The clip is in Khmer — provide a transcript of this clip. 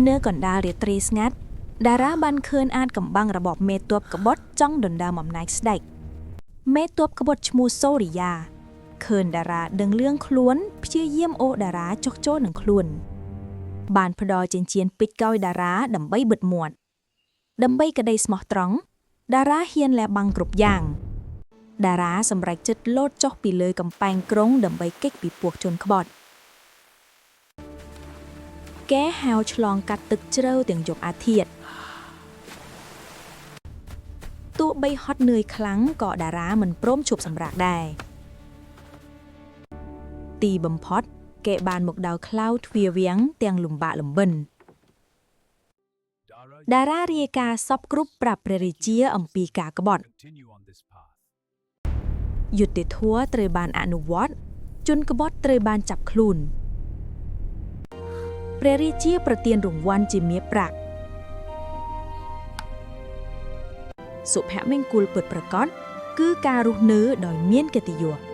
នៅកណ្ដាលរាត្រីស្ងាត់តារាបានឃើញអាចកំបាំងរបបមេតបក្បត់ចង់ដណ្ដើមអំណាចស្ដេចមេតបក្បត់ឈ្មោះសូរិយាឃើញតារាដឹងលឿងខ្លួនព្យាយាមអូសតារាចុះចូលនឹងខ្លួន បានផ្ដល់ចិញ្ចៀនពេជ្រកោយតារាដើម្បីបិទមាត់ដើម្បីក្តីស្មោះត្រង់តារាហ៊ានលះបង់គ្រប់យ៉ាងតារាសម្រេចចិត្តលោតចុះពីលើកំពែងក្រុងដើម្បីគេចពីពួកជនក្បត់ កែហៅឆ្លងកាត់ទឹកជ្រៅទាំងយប់អាធិតទោះបីហត់នឿយខ្លាំងក៏តារាមិនព្រមឈប់សម្រាកដែរទីបំផុត គេបានមកដល់ក្លោទ្វារវាំងទាំងលំបាកលំបិនតារារាយការណ៍សពគ្រប់ប្រាប់ព្រះរាជាអំពីការក្បត់ Continue on this path. យុត្តិធម៌ត្រូវបានអនុវត្តជនក្បត់ត្រូវបានចាប់ខ្លួនព្រះរាជាប្រទានរង្វាន់ជាមាសប្រាក់សុភមង្គលពិតប្រាកដគឺការរស់នៅដោយមានកិត្តិយស។